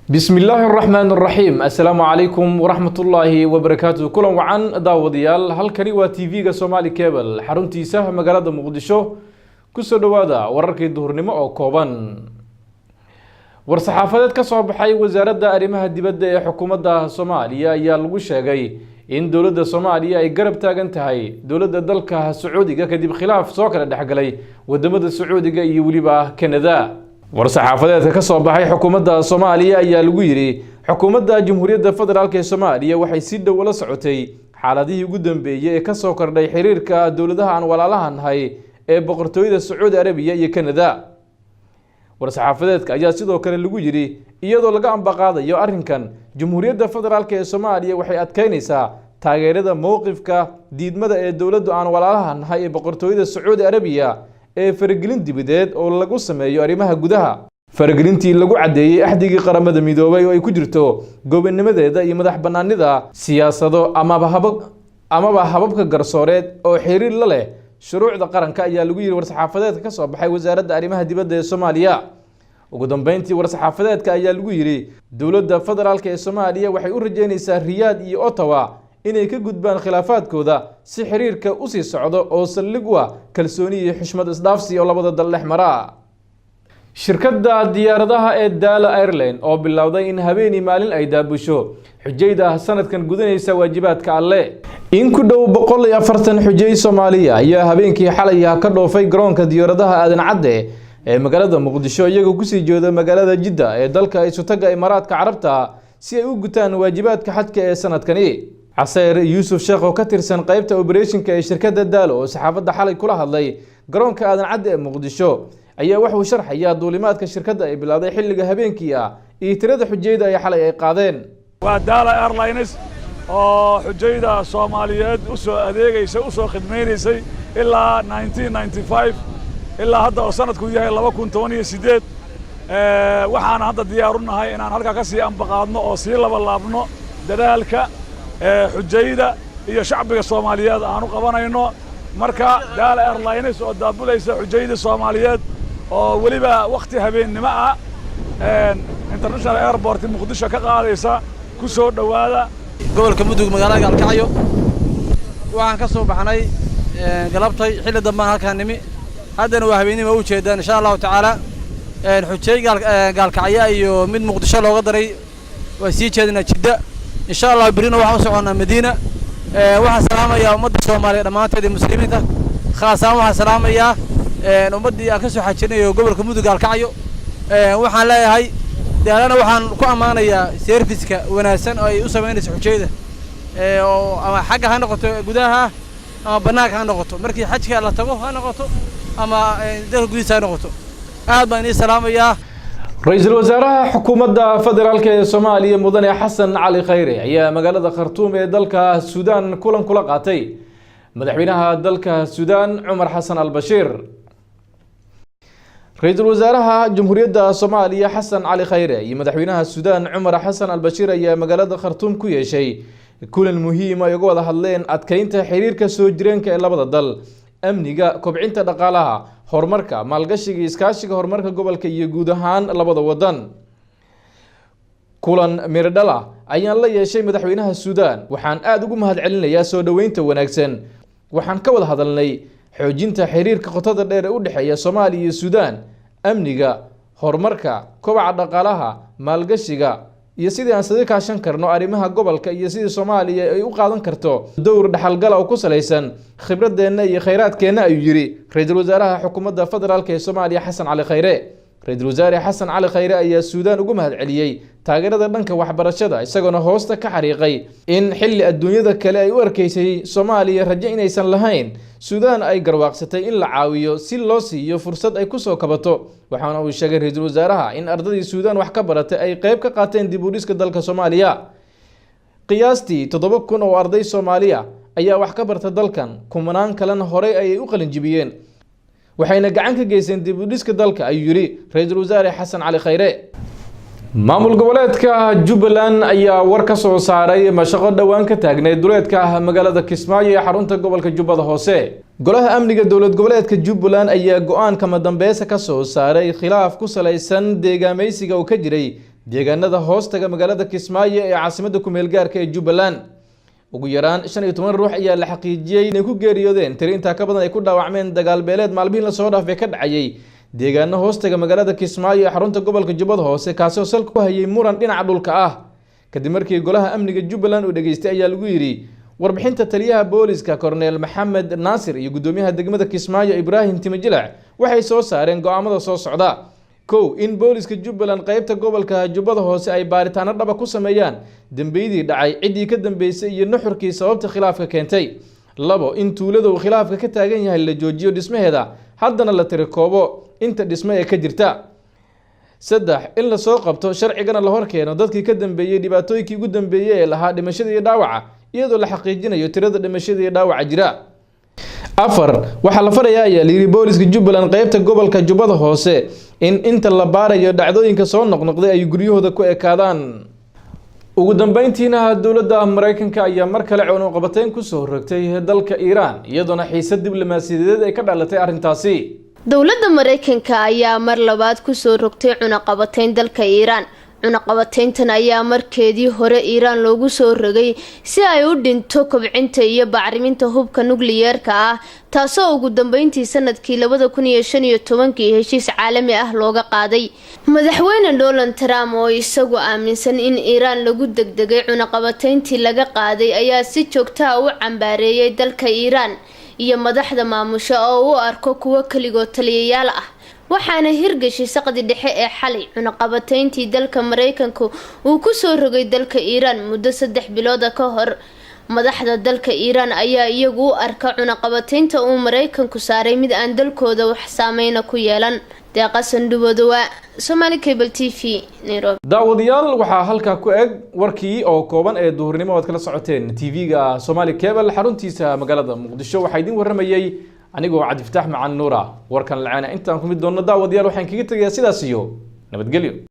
Bismi illaahi araxmaan araxiim. Assalaamu calaykum waraxmatullaahi wabarakaatu. Kulan wacan, daawadayaal. Halkani waa TV-ga Somali Cable, xaruntiisa magaalada Muqdisho. Kusoo dhowaada wararkii duhurnimo oo kooban. War-saxaafadeed ka soo baxay Wasaaradda Arrimaha Dibadda ee xukuumadda Soomaaliya ayaa lagu sheegay in dowladda Soomaaliya ay garab taagan tahay dowladda dalka Sacuudiga, kadib khilaaf soo kala dhexgalay wadamada Sacuudiga iyo weliba Kanada. War-saxaafadeedka ka soo baxay xukuumadda Soomaaliya ayaa lagu yidhi: Xukuumadda Jamhuuriyadda Federaalk ee Soomaaliya waxay si dhow ula socotay xaaladihii ugu dambeeyey ee kasoo kordhay xiriirka dowladaha aan walaalaha nahay ee Boqortooyada Sacuudi Arabiya iyo Kanada. War-saxaafadeedka ayaa sidoo kale lagu yidhi: Iyadoo laga ambaqaadayo arrinkan, Jamhuuriyadda Federaalk ee Soomaaliya waxay adkeynaysaa taageerada mowqifka diidmada ee dowladdu aan walaalaha nahay ee Boqortooyada Sacuudi Arabiya ee faragelin dibadeed oo lagu sameeyo arrimaha gudaha, faragelintii lagu caddeeyey Axdigii Qaramada Midoobay oo ay ku jirto gobonimadeeda iyo madax banaanida siyaasado amaba hababka garsooreed oo xiriir la leh shuruucda qaranka, ayaa lagu yidhi war-saxaafadeedka ka soo baxay Wasaaradda Arrimaha Dibadda ee Soomaaliya. Ugu dambeyntii, war-saxaafadeedka ayaa lagu yidhi: Dowladda Federaalk ee Soomaaliya waxay u rajeynaysaa Riyaad iyo Ottawa inay ka gudbaan khilaafaadkooda si xiriirka usii socdo oo saldhig u ah kalsooni iyo xushmad isdhaafsi oo labada dal dhex mara. Shirkadda diyaaradaha ee Daala Airline oo bilowday in habeenii maalin ay daabusho xujayda sanadkan gudanaysa waajibaadka Alle. In ku dhow 140 xujay Soomaaliya ayaa habeenkii xalay ka dhoofay garoonka diyaaradaha Aadan Cadde ee magaalada Muqdisho, iyagoo kusii jeeda magaalada Jidda ee dalka Isutaga Imaaraadka Carabta si ay u gutaan waajibaadka xajka ee sanadkani. Caseer Yuusuf Sheekh oo ka tirsan qeybta operationka ee shirkadda Daalo oo saxaafadda xalay kula hadlay garoonka Aadan Cadde ee Muqdisho ayaa wuxuu sharxayaa duulimaadka shirkadda ay bilowday xilliga habeenkii ah iyo tirada xujayda ay xalay ay qaadeen. Waa Daala Airlines oo xujayda Soomaaliyeed u soo adeegaysay, u soo khidmaynaysay ilaa 1995 ilaa hadda oo sanadku yahay 2018. Waxaana hadda diyaar u nahay inaan halkaa ka sii ambaqaadno oo sii laba laabno dadaalka xujayda iyo shacbiga Soomaaliyeed aanu qabanayno. Marka Daala Airlines oo daabulaysa xujayda Soomaaliyeed oo weliba wakhti habeennimo ah International Airport Muqdisho ka qaadaysa, ku soo dhowaada. Gobolka Mudug, magaalada Gaalkacyo, waxaan ka soo baxnay galabtay xilli dambaan halkaan nimi. Haddana waa habeennimo, u jeedaan. Insha Allahu tacaala, xujay Gaalkacyo iyo mid Muqdisho looga daray waa sii jeedinaa Jidda, insha Allah. Berrina waxaan u soconnaa Madiina. Waxaan salaamayaa ummadda Soomaaliya dhammaanteed iyo muslimiinta. Khaas ahaan waxaan salaamayaa ummaddii aan ka soo xajinayo gobolka Mudug, Gaalkacyo. Waxaan leeyahay, Daalana waxaan ku ammaanayaa serviceka wanaagsan oo ay u samaynayso xujayda, oo ama xagga ha noqoto gudaha ama bannaanka ha noqoto, markii xajka la tago ha noqoto ama dalka gudihiisa ha noqoto. Aad baan idiin salaamayaa. Ra-iisul wasaaraha xukuumadda federaalk ee Soomaaliya, mudane Xasan Cali Khayre, ayaa magaalada Khartuum ee dalka Suudaan kulan kula qaatay madaxweynaha dalka Suudaan, Cumar Xasan Al Bashiir. Ra-iisul wasaaraha Jamhuuriyadda Soomaaliya, Xasan Cali Khayre, iyo madaxweynaha Suudaan, Cumar Xasan Al Bashiir, ayaa magaalada Khartuum ku yeeshay kulan muhiim ay uga wada hadleen adkeynta xiriirka soo jireenka ee labada dal, amniga, kobcinta dhaqaalaha, horumarka, maalgashiga, iskaashiga horumarka gobolka iyo guud ahaan labada wadan. "Kulan miradhal ah ayaan la yeeshay madaxweynaha Suudaan. Waxaan aada ugu mahad celinayaa soo dhoweynta wanaagsan. Waxaan ka wada hadalnay xoojinta xiriirka qotada dheer ee u dhexeeya Soomaaliya iyo Suudaan, amniga, horumarka, kobaca dhaqaalaha, maalgashiga iyo sidii aan isaga kaashan karno arrimaha gobolka iyo sidii Soomaaliya ay u qaadan karto dowr dhaxalgala oo ku salaysan khibradeenna iyo khayraadkeenna," ayuu yidhi ra-iisul wasaaraha xukuumadda federaalk ee Soomaaliya, Xasan Cali Khayre. Ra-iisul wasaare Xasan Cali Khayre ayaa Suudaan ugu mahad celiyey taageerada dhanka waxbarashada, isagoona hoosta ka xariiqay in xilli adduunyada kale ay u arkeysay Soomaaliya rajo inaysan lahayn, Suudaan ay garwaaqsatay in la caawiyo si loo siiyo fursad ay kusoo kabato. Waxaana uu sheegay ra-iisul wasaaraha in ardadii Suudaan wax ka baratay ay qeyb ka qaateen dib u dhiska dalka Soomaaliya. Qiyaastii 7000 oo arday Soomaaliya ayaa wax ka barta dalkan, kumanaan kalena horey ayay u qalinjibiyeen, waxayna gacan ka geysteen dib u dhiska dalka, ayuu yidhi ra-iisul wasaare Xasan Cali Khayre. Maamul goboleedka Jubbaland ayaa war ka soo saaray mashaqo dhowaan ka taagneyd duleedka magaalada Kismaayo ee xarunta gobolka Jubbada Hoose. Golaha amniga dowlad goboleedka Jubbaland ayaa go-aan kama dambeysa ka soo saaray khilaaf ku salaysan deegaameysiga oo ka jiray Deegaanada hoostaga magaalada Kismaayo ee caasimadda kumeel gaarka ee Jubbaland. Ugu yaraan 15 ruux ayaa la xaqiijiyey inay ku geeriyoodeen, tiri intaa ka badan ay ku dhaawacmeen dagaal beeleed maalmihii lasoo dhaafay ka dhacayay deegaano hoostaga magaalada Kismaayo ee xarunta gobolka Jubbada Hoose, kaasi oo salka ku hayay muran dhinaca dhulka ah. Kadib markii golaha amniga Jubbaland uu dhageystay, ayaa lagu yidhi warbixinta taliyaha booliska Korneel Maxamed Naasir iyo guddoomiyaha degmada Kismaayo Ibraahim Timijilac, waxay soo saareen go-aamada soo socda: 1, in booliska Jubbaland qeybta gobolka Jubbada Hoose ay baaritaano dhaba ku sameeyaan dembiyadii dhacay, ciddii ka dambeysay iyo nuxurkii sababta khilaafka keentay. 2, in tuulada uu khilaafka ka taagan yahay la joojiyo dhismaheeda, haddana la tirikoobo inta dhismo ee ka jirta. 3, in lasoo qabto, sharcigana la hor keeno dadkii ka dambeeyey dhibaatooyinkii ugu dambeeyey ee lahaa dhimashada iyo dhaawaca, iyadoo la xaqiijinayo tirada dhimashada iyo dhaawaca jira. 4, waxaa la farayaa, ayaa layidhi, booliska Jubbaland qeybta gobolka Jubbada Hoose in inta la baarayo dhacdooyinka soo noqnoqday ay guryahooda ku ekaadaan. Ugu dambeyntiina, dowladda Mareykanka ayaa mar kale cunuqabateyn kusoo rogtay dalka Iiraan, iyadoona xiisad diblomaasiyadeed ay ka dhalatay arrintaasi. Dowladda Mareykanka ayaa mar labaad kusoo rogtay cunaqabateyn dalka Iiraan. Cunaqabateyntan ayaa markeedii hore Iiraan loogu soo rogay si ay u dhinto kobcinta iyo bacriminta hubka nukliyeerka ah, taasoo ugu dambeyntii sanadkii 2015-kii heshiis caalami ah looga qaaday. Madaxweyne Donald Trump, oo isagu aaminsan in Iiraan lagu degdegay cunaqabateyntii laga qaaday, ayaa si joogtaha u cambaareeyay dalka Iiraan iyo madaxda maamusha oo u arko kuwo keligood taliyayaal ah. Waxaana hirgashay saqdi dhexe ee xalay cunaqabateyntii dalka Mareykanka uu kusoo rogay dalka Iiraan muddo 3 bilooda ka hor. Madaxda dalka Iiraan ayaa iyagu u arka cunaqabateynta uu Mareykanku saaray mid aan dalkooda wax saameyna ku yeelan. Deeqa Sandhubadowa, Somali Cable TV, Nairobi. Daawadayaal, waxaa halkaa ku eg warkii oo kooban ee duhurnimo aad kala socoteen TV-ga Somali Cable xaruntiisa magaalada Muqdisho. Waxaa idiin warramayey anigoo Cabdifataax Macan Nuura. Warkan lacaana intaan ku mid doonno, daawadayaal, waxaan kaga tegayaa sidaas iyo nabadgelyo.